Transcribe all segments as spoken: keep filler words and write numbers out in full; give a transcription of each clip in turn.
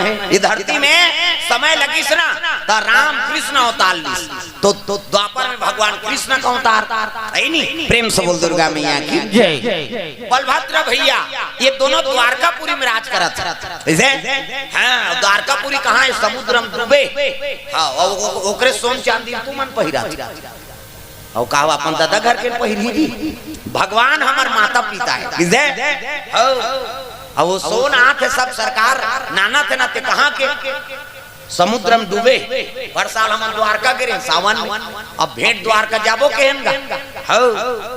हे। ये धरती में समय लगिस ना, त राम कृष्ण अवतार लिस। तो, तो द्वापर में भगवान कृष्ण का अवतार हे नी। प्रेम से बोल दुर्गा मैया की जय। बलभद्र भैया, ये दोनों द्वारकापुरी में राज करत हे। कइसे? हाँ, द्वारकापुरी कहाँ हे? समुद्र में डूबे। हाँ, ओ-, ओ-, ओकरे सोन चांदी तुमन पहिरा। अउ का अपन ददा घर के पहिरही जी? भगवान हमर माता पिता हे। कइसे? हव। अउ वो सोन आथे सब सरकार, नानथे ना ते कहाँ के? समुद्र में डूबे। पर साल हमन द्वारका गे रहेन सावन में। अब भेंट द्वारका जाबो केहेन गा? हव।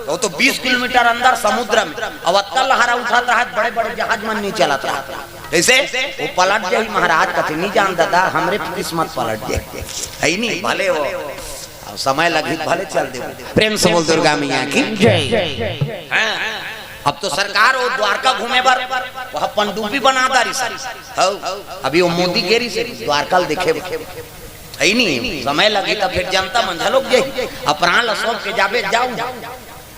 वो तो बीस किलोमीटर अंदर समुद्र में। अब अतका लहरा उठत रहत, बड़े-बड़े जहाज मन नइ चलत रहत। कइसे? वो पलट जाही महाराज, कथे, "नइ जान ददा, हमरे किस्मत पलट जाही।" हे नी, भले वो अब समय लगही त भले चल देबो। प्रेम से बोल दुर्गा मैया की जय। हाँ, अब तो सरकार वो द्वारका घूमे बर वो पनडुब्बी बना डारिस। हव, अभी वो मोदी गे रिहिस द्वारका ल देखे बर। हे नी, समय लगही त फेर जनता मन घलोक जाही। अब प्राण ल सौंप के जाबे, जाव।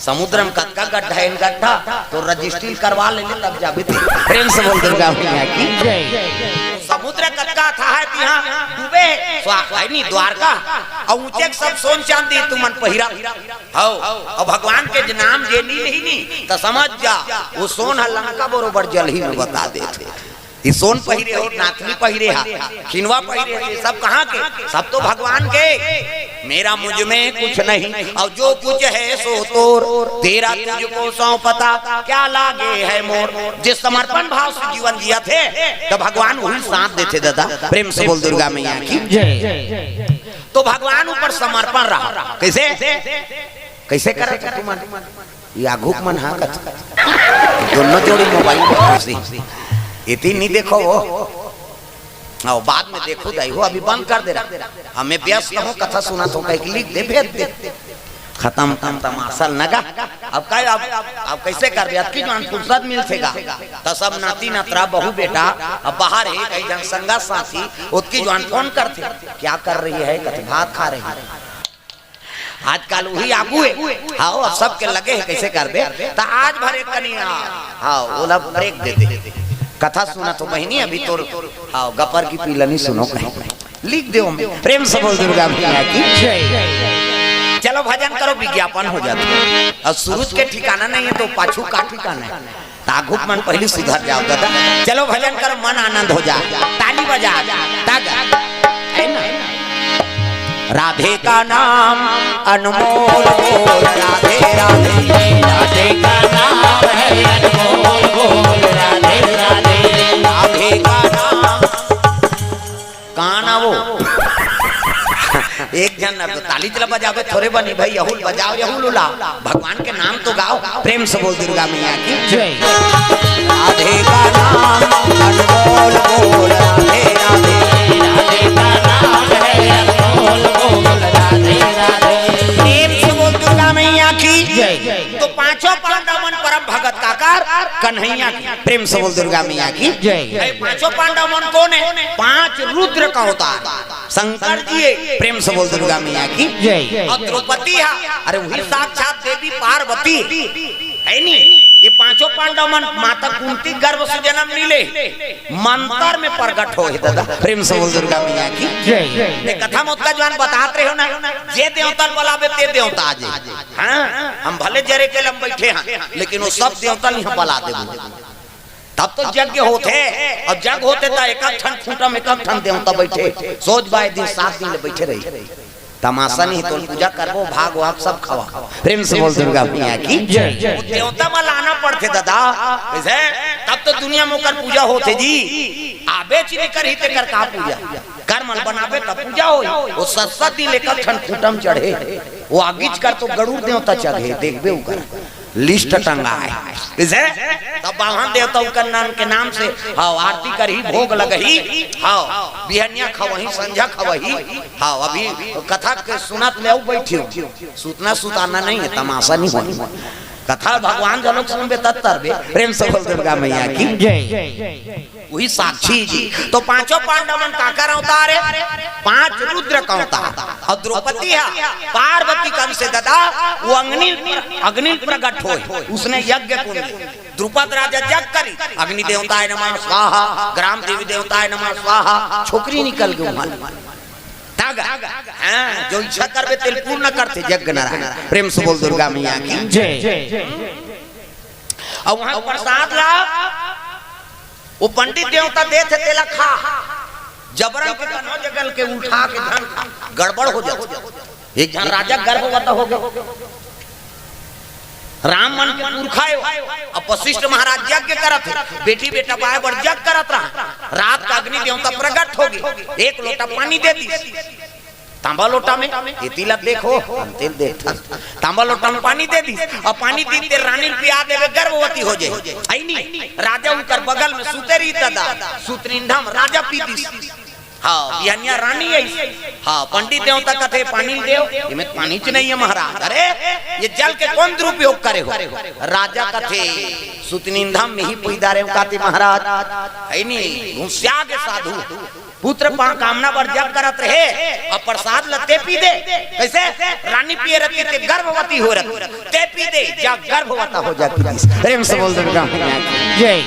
समुद्र में कतका गड्ढा हे, गड्ढा तो रजिस्ट्री करवा ले, तब जाबे ते। प्रेम से बोल दुर्गा मैया की जय। समुद्र कतका अथाह हे, तिहाँ डूबे हे। स्वा-, हे नी, द्वारका। अउ ऊंचे के सब सोन चांदी तुमन पहिरा। हव, अउ भगवान के जे नाम जे नइ लेही नी, त समझ जा, वो सोन ह लंका बरोबर जलही में बता देथे। ये सोन पहिरे हो, नाथली पहिरे हा, खिनवा पहिरे हा, ये सब कहाँ के? सब तो भगवान के। मेरा मुझ में कुछ नहीं, और जो कुछ है सो तोर, तेरा तुझको सौंपता, क्या लागे है मोर। जे समर्पण भाव से जीवन जियत हे, त भगवान उही साथ देथे दादा। प्रेम से बोल दुर्गा मैया की जय। तो भगवान ऊपर समर्पण रहा। कइसे? कइसे करत हे तुमन? ये आघू के मन हा कथे। दोनों जोड़ी मोबाइल में घुसी। एती नइ देखो वो। अउ बाद में देखहू दाई हो, अभी बंद कर दे रहा। हमें व्यस्त हूँ, कथा सुनत हूँ, कहिके लिख दे, भेज दे। खतम, खतम, तमाशा लगा। अब का, अब, अब कइसे करबे? अतकी जुवान फुरसत मिलथे गा। त सब नाती नतरा, बहू बेटा, अब बाहर हे, कई झन संगा साथी, ओतकी जुवान फोन करथे, "क्या कर रही है?" कथे, "भात खा रही है।" आजकल उही आगू हे। हव, अब सबके लगे हे, कइसे करबे? त आज भर एक कनी, हव, ओला ब्रेक दे दे। कथा सुनत हो बहिनी, अभी तोर, हव, गपर की पीलनी सुनो कहीं। लिख दे ओमे। प्रेम से बोल दुर्गा मैया की जय। चलो भजन करो, विज्ञापन हो जाथे। अब सूरज के ठिकाना नइ हे त पाछू का ठिकाना हे? त आघू के मन पहिली सुधर जाव दादा। चलो भजन करो, मन आनंद हो जा, ताली बजा, तागा। हे ना? राधे का नाम अनमोल बोल, राधे राधे। राधे का नाम है अनमोल बोल, राधे राधे। राधे का नाम, कहाँ ना वो? एक झन अब ताली चला बजावे, थोरे बनी भाई, यहूल बजाओ, यहूल उलाओ, भगवान के नाम तो गाओ। प्रेम से बोल दुर्गा मैया की जय। राधे का नाम अनमोल बोल, राधे राधे। राधे का नाम है अनमोल बोल, राधे राधे। प्रेम से बोल दुर्गा मैया की जय। तो पांचों पांडव मन परम भगत काकर कन्हैया की। प्रेम से बोल दुर्गा मैया की जय। अरे पांचों पांडव मन कोन हे? पांच रुद्र का अवतार शंकर जी हे। प्रेम से बोल दुर्गा मैया की जय। अउ द्रौपदी हा, अरे उही साक्षात देवी पार्वती हे नी। ये पांचों पांडव मन माता कुंती गर्भ से जनम नइ ले, मंतर में प्रगट होय हे दादा। प्रेम से बोल दुर्गा मैया की जय। ये कथा म ओतका जुवान बतात रहे हो ना, जे देवता ल बलाबे ते देवता आ जाय। हाँ, हम भले जरे के लम बइठे हन, लेकिन वो सब देवता ल इहाँ बला देबो। तब तो यज्ञ होथे, अउ यज्ञ होथे त एक एक ठन खूंटा म एक एक ठन देवता बइठे, सोज बाय दिन सात दिन ले बइठे रही। तमाशा नइ हे, तोर पूजा करबो, भाग वाग सब खवा। प्रेम से बोल दुर्गा मैया की जय। वो देवता मन लाना पड़थे दादा, कइसे? तब तो दुनिया म ओकर पूजा होथे जी। आबेच नइ करही तेकर का पूजा? कर्म ल बनाबे तब पूजा होही। वो सात सात दिन एक एक ठन खूंटा म चढ़े, वो आगीच कर तो गरुड़ देवता चघे, देखबे ओकर लिस्ट टंगा हे। कइसे? तब बाम्हन देवता ओकर नाम के नाम से, हव, आरती करही, भोग लगही, हव, बिहनिया खवही, संझा खवही, हव, अभी कथा के सुनत ले अउ बइठे हो। सुतना सुताना नइ हे, तमाशा नइ होय। कथा भगवान घलोक सुनबे तब तरबे। प्रेम से बोल दुर्गा मैया की जय। उही साक्षी जी। तो पांचों पांडव मन काकर अवतार हे? पांच रुद्र का अवतार। अउ द्रौपदी हा पार्वती का अंश हे दादा, वो अग्नि, अग्नि प्रगट होय, उसने यज्ञ कुंड। द्रुपद राजा जग करी, अग्नि देवताय नमः स्वाहा, ग्राम देवी देवताय नमः स्वाहा, छोकरी निकल गे उहाँ ले। तागा, हाँ, जो इच्छा करबे तेल पूर्ण करथे जग नारायण। प्रेम से बोल दुर्गा मैया की। जय। अउ उहाँ प्रसाद ला, वो पंडित देवता देथे तेला खा, जबरन के कनो जगन के उठा के धन खा, गड़बड़ हो जाथे। एक झन राजा गर्भवत हो गे। राम मन के पुरखा हे, अब वशिष्ठ महाराज यज्ञ करत हे, बेटी बेटा पाए बर जग करत रहा। रात का अग्नि देवता प्रगट हो गे, एक लोटा पानी दे दिस। तांबा लोटा में, एती ला देखो, हम तेल देखथन। तांबा लोटा में पानी दे दिस, अउ पानी दीन ते रानी ल पिया देबे, गर्भवती हो जाए। है नी? राजा उनकर बगल में सुते रही दादा, सुतनिंधम राजा पी दिस। हाँ, बिहनिया रानी है। हाँ, पंडित देवता कथे, "पानी देव।" "ये में पानी च नहीं है महाराज।" "अरे, ये जल के कौन दुरुपयोग करे हो?" राजा कथे, "सुतनिंधम में ही पी डारे हो काती महाराज।" है नी, घुसिया के साधु। पुत्र पा-, कामना बर जग करत रहे, अब प्रसाद ल ते पी दे। कैसे? रानी पिए रहती ते गर्भवती हो रहती। ते पी दे, जा गर्भवती हो जा पी दिस। प्रेम से बोल दुर्गा मैया की। जय।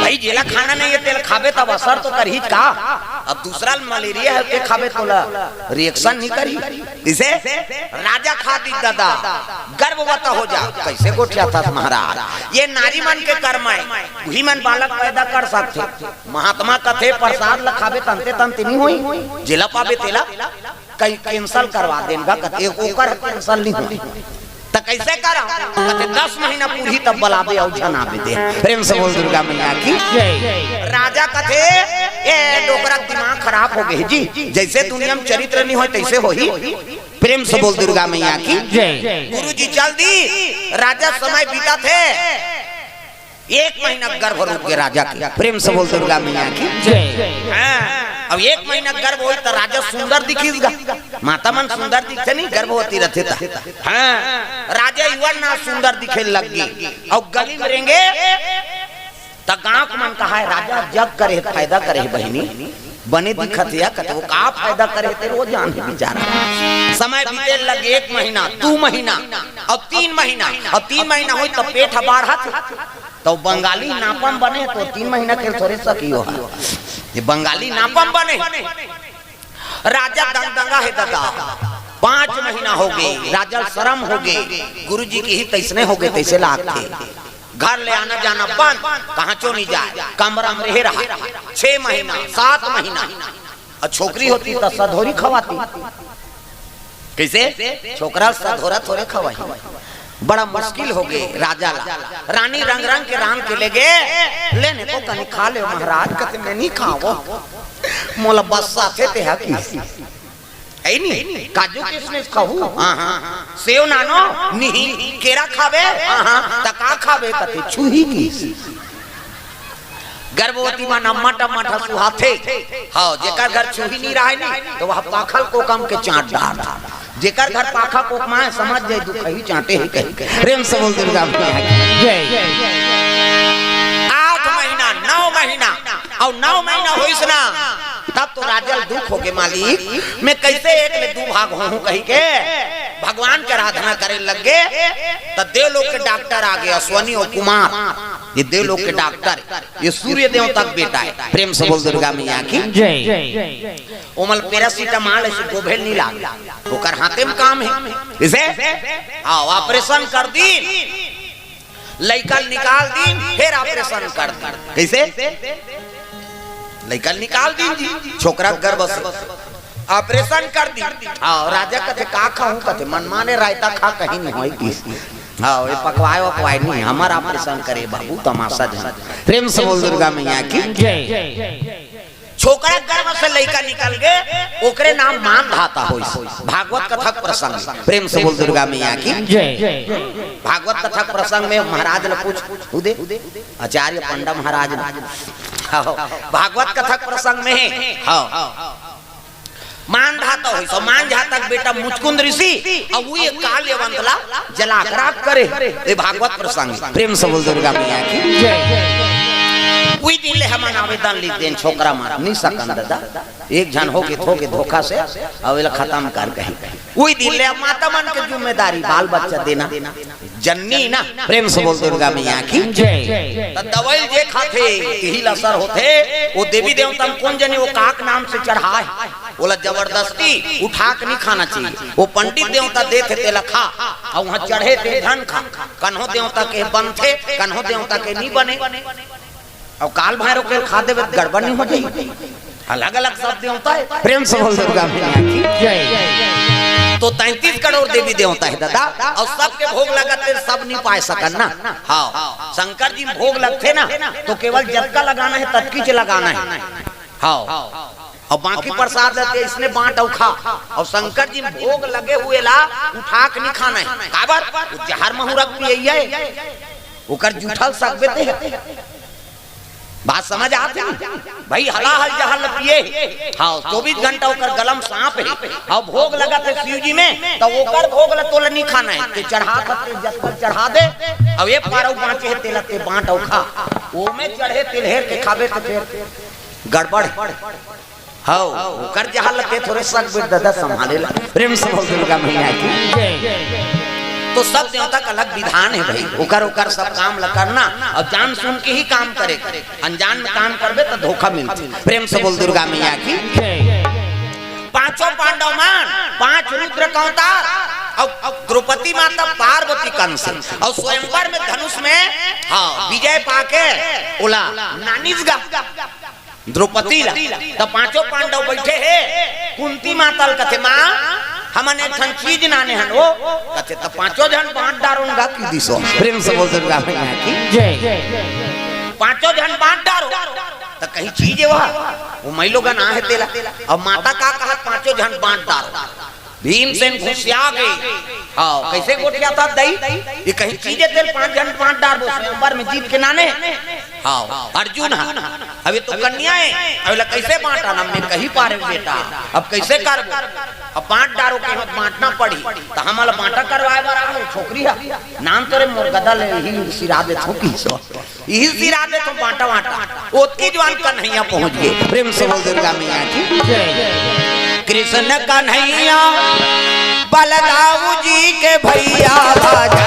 भाई, जेला खाना नहीं है, तेल खाबे तब असर तो करही का? अब दूसरा ल मलेरिया है, ते खाबे तोला reaction नहीं करही। इसे राजा खा दिस दादा, गर्भवती हो जा। कैसे गोठियाथस महाराज? ये नारी मन के कर्म है, वही मन बालक पैदा कर सकथे। महात्मा कथे, "प्रसाद ल खाबे तंते तंते नहीं होई, जेला पाबे तेला।" कहीं cancel करवा देन गा, कथे, "ओकर cancel नहीं होई।" त कैसे करा? कथे, "दस महीना पूरी तब बलाबे अउ झन आबे दे।" प्रेम से बोल दुर्गा मैया की। जय। राजा कथे, "ए डोकरा दिमाग खराब हो गे जी, जैसे दुनिया में चरित्र नहीं होय तैसे होही।" प्रेम से बोल दुर्गा मैया की। जय। गुरु जी चल दी, राजा समय बीतत हे, एक महीना गर्भ रुक गे राजा के। प्रेम से बोल दुर्गा मैया की। जय। हाँ, अब एक महीना गर्भ होई त राजा सुंदर दिखिस गा। माता मन सुंदर दिखथे नहीं, गर्भवती रहथे त। हाँ, राजा युवा ना सुंदर दिखे लग गे। अउ गली में रेंगे त गांव के मन कहा है, "राजा जग करे, फायदा करे बहिनी, बने दिखत हे।" कथे, "वो का फायदा करे, तेरे वो जान है बेचारा।" समय बीते लगे, एक महीना, दू महीना, अउ तीन महीना, अउ तीन महीना होई त पेट ह बाढ़त। त बंगाली नापम बने त तीन महीना के थोरे सकी हो। ये बंगाली नापम बने। राजा दंगदंगा हे दादा। पांच महीना हो गे, राजा ल शरम हो गे। गुरुजी के ही तैसने हो गे, तैसे लागथे। घर ले आना जाना बंद, कहांचो नहीं जाए। कमरा में रहे रहा। छह महीना, सात महीना। अउ छोकरी होती त सधोरी खवाती। कैसे? छोकरा सधोरा थोरे खवाही। बड़ा मुश्किल हो गे राजा ला। रानी रंग रंग के रांध के ले गे, "ले ने को कनी खा ले महाराज।" कथे, "मैं नहीं खावो, मोला बस साथे ते हा की।" है नी? काजू किशमिश खाहू? हाँ, हाँ। सेव नानो? नहीं। केरा खाबे? हाँ, हाँ। त का खाबे? कथे, "छुही की।" गर्भवती मन अम्मट अम्मट ह सुहाथे। हाँ, जेकर घर छुही नहीं रहे नी, त वह पाखल कोकम के चांट डार। जेकर घर पाखा कोकमा है, समझ जाए दुखही चांटे ही कही। प्रेम से बोल दुर्गा मैया की। जय। आठ महीना, नौ महीना, अउ नौ महीना होइस ना, तब तो राजा ल दुख हो गे, "मालिक, मैं कैसे एक ले दू भाग होहूं?" कही के भगवान के आराधना करे लग गे। त देवलोक के डॉक्टर आ गे, अश्वनी अउ कुमार, ये देवलोक के डॉक्टर। ये सूर्य देवता के बेटा है। प्रेम से बोल दुर्गा मैया की। जय। ओमल पैरासिटामॉल ऐसे गोभेल नहीं लाग, ओकर हाथे में काम है। इसे, हाँ, ऑपरेशन कर दी, लइका निकाल दी, फिर ऑपरेशन कर दी। कैसे? लइका निकाल दी जी, छोकरा गर्भ से ऑपरेशन कर दी। हाँ, राजा कथे, "का खाऊं?" कथे, "मन माने रायता खा, कहीं नहीं होई किस।" हाँ, ये पकवाए वकवाए नहीं, हमारा ऑपरेशन करे बाबू, तमाशा जन। प्रेम से बोल दुर्गा मैया की। जय। छोकरा गर्भ से लइका निकल गे, ओकरे नाम मानधाता होइस। भागवत कथा के प्रसंग। प्रेम से बोल दुर्गा मैया की। जय। भागवत कथा के प्रसंग में महाराज ने पूछ, उदे, आचार्य पंडा महाराज ने। हाँ, भागवत कथा के प्रसंग में है। हाँ। मानधाता होइस, मानधाता के बेटा मुचकुंद ऋषि, अउ वो ये काल यवंत ला जला के राख करे। ये भागवत प्रसंग। प्रेम से बोल दुर्गा मैया की। जय। उही दिन ले हमन आवेदन लिख देन, छोकरा मन, नी सकन ददा, एक झन हो गे, थो गे धोखा से, अउ एला खतम कर कही। उही दिन ले अब माता मन के जिम्मेदारी, बाल बच्चा देना, जननी ना। प्रेम से बोल दुर्गा मैया की। जय। त दवाई जे खाथे, तिही ला असर होथे। वो देवी देवता म कोन जनी वो काक नाम से चढ़ाए, ओला जबरदस्ती उठा के नी खाना चाहिए। वो पंडित देवता देथे तेला खा, अउ वहाँ चढ़े ते झन खा। कन्हो देवता के बनथे, कन्हो देवता के नी बने। अउ काल भैरव के खा देबे त गड़बड़ नी हो जाही? अलग-अलग सब देवता हे। प्रेम से बोल दुर्गा मैया की। जय। तो तैंतीस करोड़ देवी देवता हे ददा, अउ सबके भोग लगथे, सब नी पाए सकन ना। हाँ, शंकर जी म भोग लगथे ना, तो केवल जतका लगाना हे, ततकीच लगाना हे। हाँ, अउ बाकी प्रसाद ल ते इसने बांट अउ खा। अउ शंकर जी म भोग लगे हुए ला उठा के नी खाना हे। काबर? वो जहर महुरा पियइया हे, ओकर जूठल सकबे ते हे। बात समझ आत हे ना? भाई हलाहल जहर ल पिए हे। हाँ, चौबीस घंटा ओकर गला म सांप हे। अउ भोग लगथे शिव जी में, त ओकर भोग ल तोला नी खाना हे। ते चढ़ा सकथे, जतका चढ़ा दे। अउ एक पारव बांचे हे, तेला ते बांट अउ खा। ओमे चढ़े तिलहेर के खाबे त फेर गड़बड़ हे। हव, ओकर जहर ल ते थोरे सकबे ददा संभाले ला। प्रेम से बोल दुर्गा मैया की। तो सब देवता का अलग विधान हे भाई, ओकर ओकर सब काम ल करना अउ जान सुन के ही काम करे, अनजान में काम करबे त धोखा मिलथे। प्रेम से बोल दुर्गा मैया की। पांचों पांडव मन, पांच रुद्र के अवतार, अउ द्रौपदी माता पार्वती कंस, अउ स्वयंवर में धनुष में, हाँ, विजय पाके ओला नानिस गा द्रौपदी ला। त पांचों पांडव बइठे हे, कुंती माता ल कथे, "माँ, हमन एक ठन चीज नाने हन वो।" कथे, "त पांचों झन बांट डारो न गा," कहि दिस। प्रेम से बोल दुर्गा मैया की। जय। पांचों झन बांट डारो। त कहीं चीज हे वह, वो मइलोगन आहे तेला। अउ माता का कहत, "पांचों झन बांट डारो।" भीमसेन घुसिया गे। हाँ, कइसे गोठियाथे दई? ये कहीं चीज हे तेला पांच झन बांट डारबो, स्वयंवर में जीत के नाने। हाँ, अर्जुन हा। अभी तो कन्या हे, अभी ला कइसे बांटा ना, मैं कहीं पारे बेटा। अब कइसे करबो? अब बांट डारो के बांटना पड़ी। त हमला बांटा करवाए बर आ गए, छोकरी हा। नाम तोरे मोर गदा ले ही सिरा दे थोकी सो। इही सिरा दे तो बांटा बांटा। ओतकी जुवार कन्हैया पहुंच गे। प्रेम से बोल दुर्गा मैया की। जय। कृष्ण कन्हैया बलदाऊ जी के भैया बाजे।